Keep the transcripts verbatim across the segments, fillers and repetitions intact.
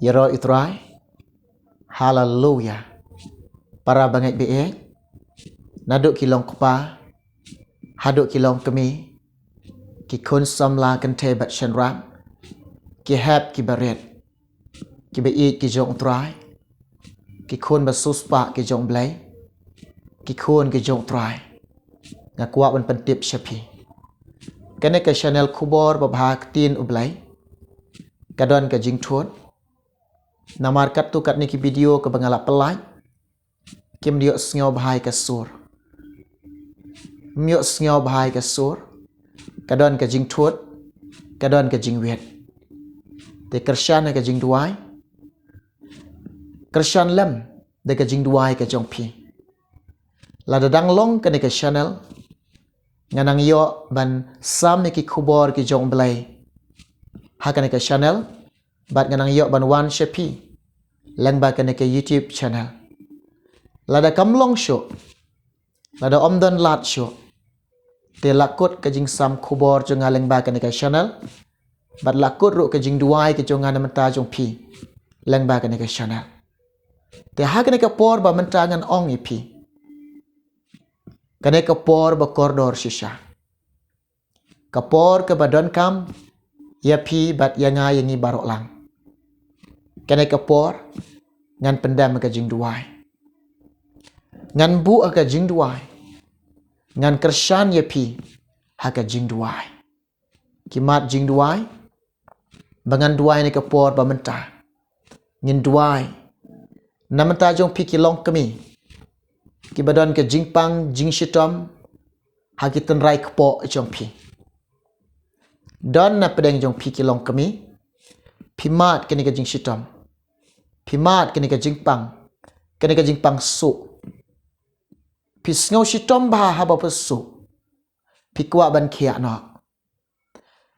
Ïaroh ïa u Trai. Haleluya. Para bangeit ba ïeit, naduh ki long kpa haduh ki long kmie, ki khun samla kynthei bad shynrang, ki hep ki barit, ki ba ïeit ki jong u Trai, ki khun ba siewspah ki jong u Blei, ki khun ki jong u Trai. Nga kwah ban pyntip sha phi, kane ka channel Khubor Babha Ktien u Blei ka don ka jingthut. Namar katto katne ki video kaba nga la pynlait, kim ïohsngew bha ïa ka sur. Ym ïohsngew bha ïa ka sur. Ka don ka jingthut, ka don ka jingwit. Te kyrshan ha ka jingduwai, kyrshan lem da ka jingduwai ka jong phi. Lada dang long kane ka channel, nga nang ïoh ban sam ïa ki khubor ki jong u Blei ha kane ka channel, bad nga nang ïoh ban wan sha phi lyngba kane ka YouTube channel. Lada kam long shuh, lada ym don lad shuh, te la kut ka jingsam khubor jong nga lyngba kane ka channel, bad la kut ruh ka jingduwai ka jong nga na bynta jong phi lyngba kane ka channel. Te ha kane ka por ba mynta ngan ong ïa phi, kane ka por ba kordor shisha, ka por kaba donkam ïa phi bad ïa nga, ïa ngi baroh lang. Kane ka por ngan pyndem ha ka jingduwai. Ngan buh ha ka jingduwai. Ngan kyrshan ïa phi ha ka jingduwai. Ki mat jingduwai ba ngan duwai ha kane ka por ba mynta. Ngin duwai na bynta jong phi ki long kmie, kiba don ka jingpang jingshitom ha ki tynrai kpoh jong phi. Don na pdeng jong phi ki long kmie, phi mad kane ka jingshitom, phi mad kane ka jingpang, kane ka jingpang suk. Phi sngew shitom bha haba phi suk. Phi kwah ban khiah noh.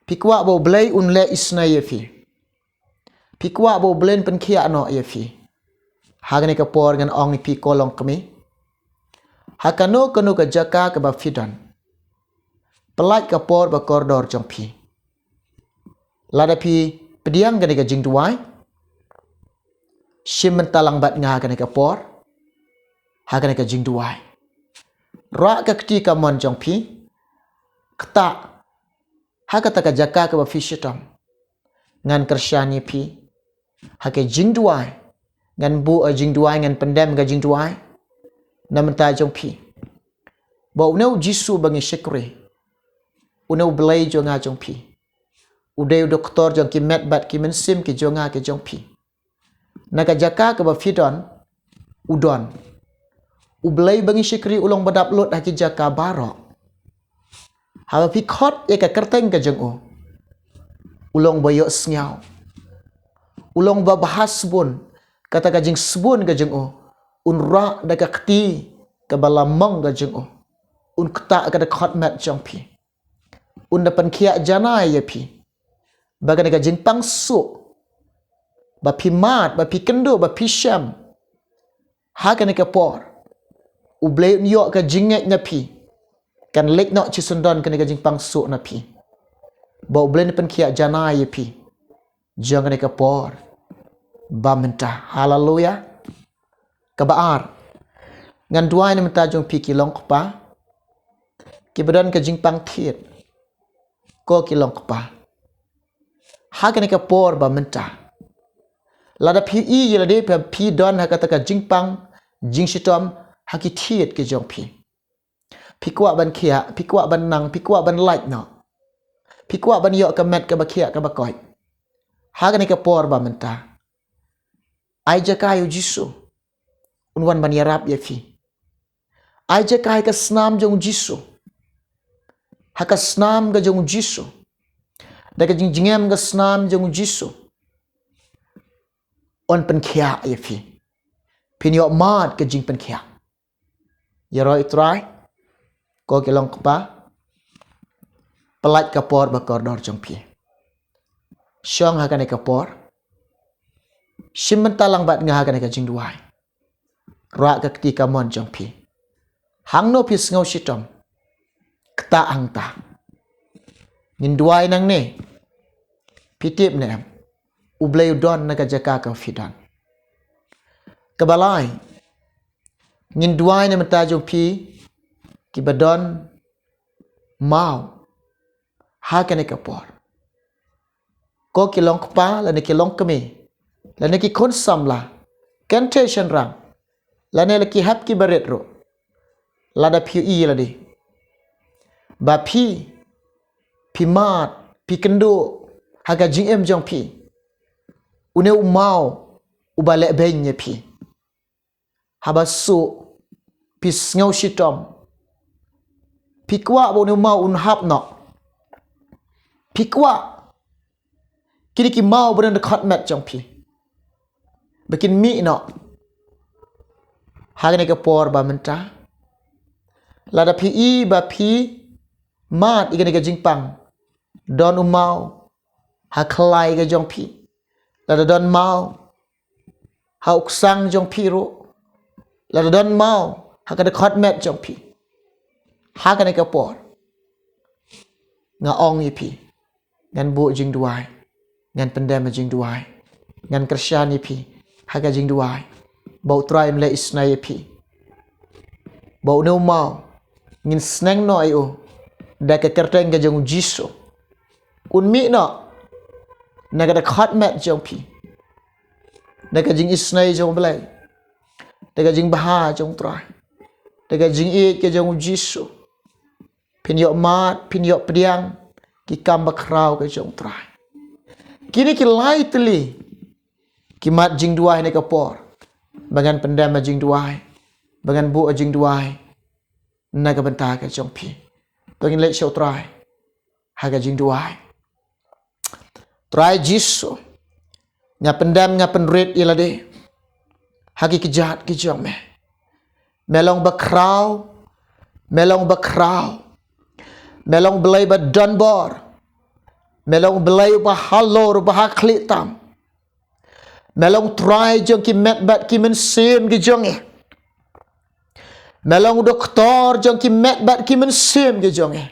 Phi kwah ba u Blei un leh isynei ïa phi. Phi kwah ba u Blei un pynkhiah noh ïa phi. Ha kane ka por ngan ong ïa phi, ko long kmie, ha kano kano ka jaka kaba phi don, pynlait ka por ba kordor jong phi. Lada phi pdiang kane ka jingduwai, shim bynta lang bad nga ha kane ka por ha kane ka jingduwai. Rah ka kti kamon jong phi, ktah ha kata ka jaka kaba phi shitom. Ngan kyrshan ïa phi ha ka jingduwai. Ngan buh ha jingduwai, ngan pyndem ha ka jingduwai na bynta jong phi, ba une u Jisu ba ngi shakri, une u Blei jong nga jong phi, u dei u doktor jong ki met bad ki mynsiem ki jong nga ki jong phi. Na ka jaka kaba phi don, u don. U Blei ba ngi shakri u long ba dap lut ha ki jaka baroh. Haba phi khot ïa ka kyrteng ka jong u, u long ba ïohsngew, u long ba bha sbun. Kata ka jingsbun ka jong u un rah da ka kti kaba lamong ka jong u, un ktah ka dkhot met jong phi, un da pynkhiah janai ïa phi. Ba kane ka jingpang suk ba phi mad, ba phi kynduh, ba phi shem, ha kane ka por u Blei un ïoh ka jingngeit na phi. Kan leit noh shisyndon kane ka jingpang suk na phi, ba u Blei un pynkhiah janai ïa phi jong kane ka por ba mynta. Haleluya. Kaba ar, ngan duwai na bynta jong phi ki long kpa, kiba don ka jingpang thied, ko ki long kpa, ha kane ka por ba mynta. Lada phi ïohi ïa lade ba phi don ha kata ka jingpang jingshitom ha ki thied ki jong phi, phi kwah ban khiah, phi kwah ban nang, phi kwah ban lait noh, phi kwah ban ïoh ka met kaba khiah kaba koit, ha kane ka por ba mynta, ai jaka ïa u Jisu un wan ban ïarap ïa phi. Ai jaka ha ka snam jong u Jisu, ha ka snam ka jong u Jisu, da ka jingjngem ka snam jong u Jisu, un pynkhiah ïa phi. Phin ïoh mad ka jingpynkhiah. Ïaroh ïa u Trai, ko ki long kpa, pynlait ka por ba kordor jong phi. Shong ha kane ka por, shim bynta lang bad nga ha kane ka jingduwai. Rah ka kti kamon jong phi. Hangno phi sngew shitom, ktah hangta. Ngin duwai nangne. Phi tip ne em? U Blei u don na ka jaka ka phi don. Kaba lai, ngin duwai na bynta jong phi kiba don maw ha kane ka por. Ko ki long kpa lane ki long kmie, lane ki khun samla, kynthei shynrang, lane la ki hep ki barit ruh, lada phi ïohi lade ba phi, phi mad, phi kynduh ha ka jingim jong phi, une u maw uba leh beiñ ïa phi. Haba suk phi sngew shitom, phi kwah ba une u maw un hap noh. Phi kwah kine ki maw ba don ha ka dkhot met jong phi ba kin mih noh ha kane ka por ba mynta. Lada phi ïohi ba phi mad ïa kane ka jingpang, don u maw ha khlai ka jong phi, lada don maw ha u ksang jong phi ruh, lada don maw ha ka dkhot met jong phi, ha kane ka por nga ong ïa phi, ngan buh jingduwai, ngan pyndem jingduwai, ngan kyrshan ïa phi ha ka jingduwai ba U Trai un leh isynei ïa phi, ba une u maw ngin sneng noh ïa u da ka kyrteng ka jong U Jisu. Un mih noh na ka dkhot met jong phi da ka jingisynei jong U Blei, da ka jingbha jong U Trai, da ka jingïeit ka jong U Jisu. Phin ïoh mad, phin ïoh pdiang ki kam bakhraw ka jong U Trai. Kine ki lai tylli ki mat jingduwai ha kane ka por ba ngan pyndem jingduwai, ba ngan buh jingduwai na ka bynta ka jong phi. To ngin leit sha U Trai ha ka jingduwai. Trai Jisu, nga pyndem, nga pynrit ïa lade ha ki kjat ki jong me. Me long bakhraw, me long bakhraw, me long Blei ba don bor, me long Blei uba halor, uba hakhlieh tam. Me long Trai jong ki met bad ki mynsiem ki jong ngi. Me long doktor jong ki met bad ki mynsiem ki jong ngi.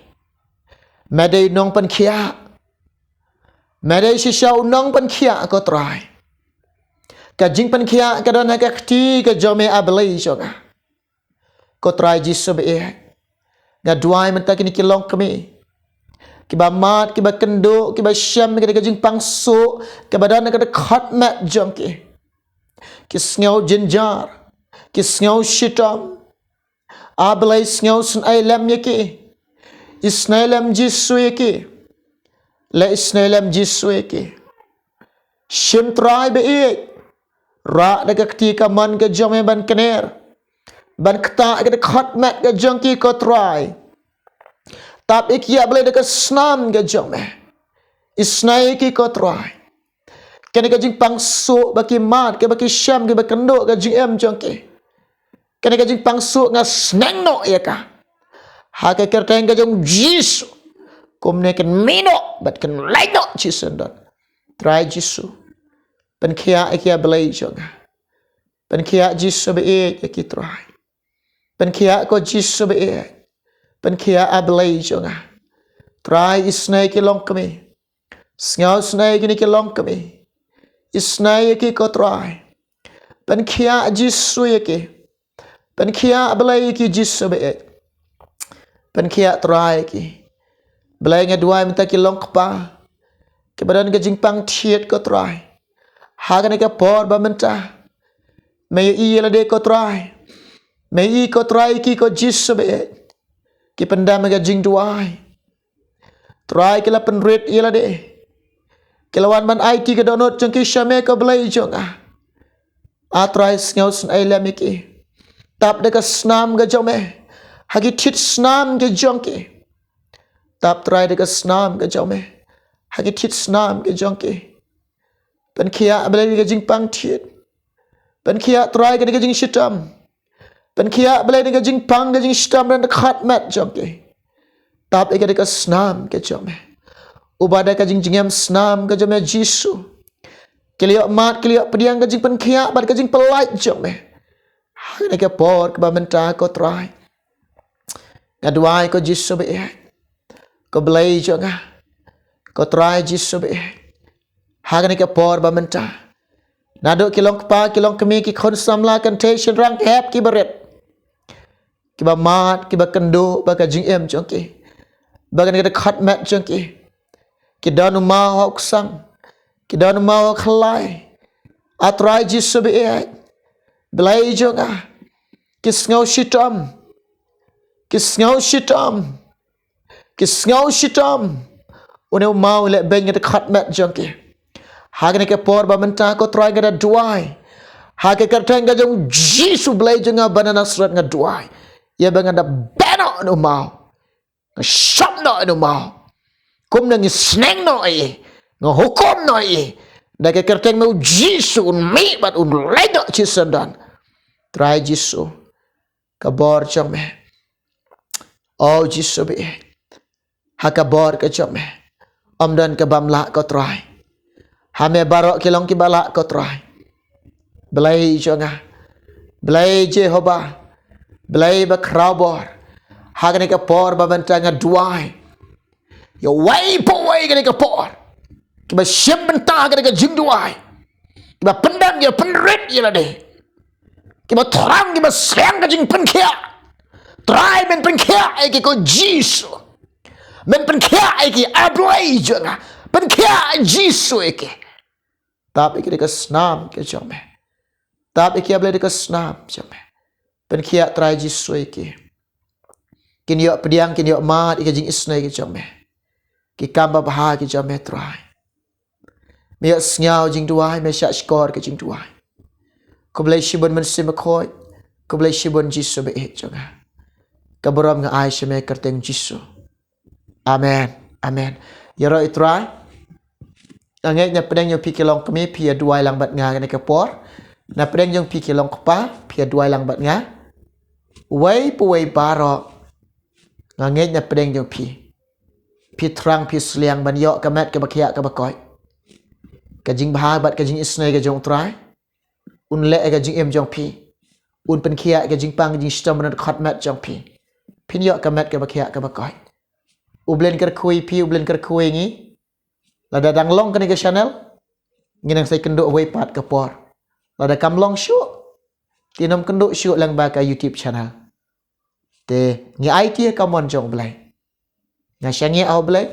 Me dei nongpynkhiah. Me dei shisha u nongpynkhiah, ko Trai. Ka jingpynkhiah ka don ha ka kti ka jong me, A Blei jong nga. Ko Trai Jisu ba ïeit, nga duwai mynta kine ki longkmie, kiba mad, kiba kynduh, kiba shem ïa ka jingpang suk kaba don ha ka dkhot met jong ki. Ki sngew jynjar, ki sngew shitom. A Blei, sngewsynei lem ïa ki. Isynei lem Jisu ïa ki. Leh isynei lem Jisu ïa ki. Shim, Trai ba ïeit. Rah da ka kti kamon ka jong me ban kner, ban ktah ïa ka dkhot met ka jong ki, ko Trai. Tap ïa ki, A Blei, da ka snam ka jong me. Isynei ïa ki, ko Trai. Kane ka jingpang suk ba ki mad, kaba ki shem, kaba kynduh ka jingim jong ki, kane ka jingpang suk nga sneng noh ïa ka ha ka kyrteng ka jong Jisu. Kumne kan mih noh bad kan leit noh shisyndon. Trai Jisu, pynkhiah ïa ki, A Blei jong nga. Pynkhiah Jisu ba ïeit ïa ki, Trai. Pynkhiah, ko Jisu ba ïeit. Pynkhiah, A Blei jong nga. Trai, isynei ïa ki longkmie. Sngewsynei ïa kine ki longkmie. Isynei ïa ki, ko Trai. Pynkhiah Jisu ïa ki. Pynkhiah, A Blei, ïa ki, Jisu ba ïeit. Pynkhiah, Trai, ïa ki. Blei, nga duwai mynta ki longkpa kiba don ka jingpang thied, ko Trai. Ha kane ka por ba mynta, me ïohi ïa lade, ko Trai. Me ïohi, ko Trai, ïa ki, ko Jisu ba ïeit. Ki pyndem ka jingduwai. Trai, ki la pynrit ïa lade. Ki la wan ban aiti ka dohnud jong ki sha me, ko Blei jong nga. A Trai, sngewsynei lem ïa ki. Tap da ka snam ka jong me ha ki thied snam ka jong ki. Tap, Trai, da ka snam ka jong me ha ki thied snam ka jong ki. Pynkhiah, A Blei, da ka jingpang thied. Pynkhiah, Trai, da ka jingshitom. Pynkhiah, A Blei, da ka jingpang, ka jingshitom, da ka dkhot met jong ki. Tap ïa ki da ka snam ka jong me, uba da ka jingjngem snam ka jong me, Jisu. Ki la ïoh mad, ki la ïoh pdiang ka jingpynkhiah bad ka jingpyllait jong me ha kane ka por kaba mynta, ko Trai. Nga duwai, ko Jisu ba ïeit, ko Blei jong nga, ko Trai Jisu ba ïeit, Ha kane ka por ba mynta, naduh ki long kpa, ki long kmie, ki khun samla, kynthei shynrang, ki hep, ki barit, kiba mad, kiba kynduh ba ka jingim jong ki, ba kane ka dkhot met jong ki, ki don u maw ha u ksang, ki don u maw ha u khlai. A Trai Jisu ba ïeit, Blei jong nga, ki sngew shitom, ki sngew shitom, ki sngew shitom. Une u maw u leh beiñ ka dkhot met jong ki. Ha kane ka por ba mynta ko Trai nga da duwai, ha ka kyrteng ka jong Jisu Blei jong nga ba na Nasareth nga duwai, ïa ba ngan da beh noh une u maw. Nga shop noh une u maw. Kumne ngi sneng noh ïa i, nga hukum noh ïa i. Da ka kyrteng me u Jisu, un mih bad un leit noh shisyndon. Trai Jisu, ka bor jong me. O Jisu ba ïeit, ha ka bor ka jong me ym don ka bym lah ko Trai. Ha me baroh ki long kiba lah ko Trai. Blei jong nga, Blei Jehobah, Blei ba khraw bor, ha kane ka por ba mynta nga duwai ïa uwei pa uwei kane ka por, kiba shim bynta kane ka jingduwai, kiba pyndem, kiba pynrit ïa lade, kiba thrang, kiba sliang ka jingpynkhiah. Trai men pynkhiah ïa ki ko Jisu. Men pynkhiah ïa ki, A Blei jong nga. Pynkhiah Jisu ïa ki. Tap ïa ki da ka snam ka jong me. Tap ïa ki, A Blei, da ka snam jong me. Pynkhiah Trai Jisu ïa ki. Kin ïoh pdiang, kin ïoh mad ïa ka jingisynei ka jong me, ki kam babha ki jong me Trai. Me ïohsngew jingduwai, me shahshkor ka jingduwai. Khublei shibun Mynsiem Bakhuid. Khublei shibun Jisu ba ïeit jong nga. Ka burom nga ai sha me ha ka kyrteng Jisu. Amen. Amen. Ïaroh ïa u Trai. Nga ngeit na pdeng jong phi ki long kmie, phi ïa duwai lang bad nga kane ka por. Na pdeng jong phi ki long kpa, phi ïa duwai lang bad nga. Uwei pa uwei baroh, nga ngeit na pdeng jong phi, phi thrang, phi sliang ban ïoh ka met kaba khiah kaba koit. Ka jingbha bad ka jingisynei ka jong u Trai un leh ïa ka jingim jong phi. Un pynkhiah ïa ka jingpang, ka jingshitom na ka dkhot met jong phi. Phin ïoh ka met kaba khiah kaba koit. U Blei un kyrkhu ïa phi, U Blei un kyrkhu ïa ngi. Lada dang long kane ka channel, ngin nang sa ïakynduh ha kawei pat ka por. Lada kam long shuh, te ngin ym kynduh shuh lyngba ka YouTube channel. Te ngi aiti ha ka mon jong U Blei. Nga shaniah ha U Blei.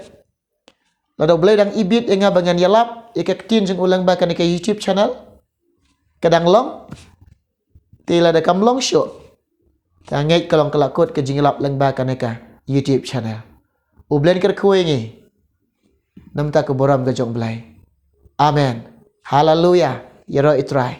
Lada U Blei dang ibit ïa nga ba ngan ïalap ïa ka ktien jong u lyngba kane ka YouTube channel, ka dang long. Te lada kam long shuh, te nga ngeit ka long ka la kut ka jingïalap lyngba kane ka YouTube channel. U Blei un kyrkhu ïa ngi. Namar ka burom ka jong U Blei. Amen. Haleluia. Ïaroh ïa u Trai.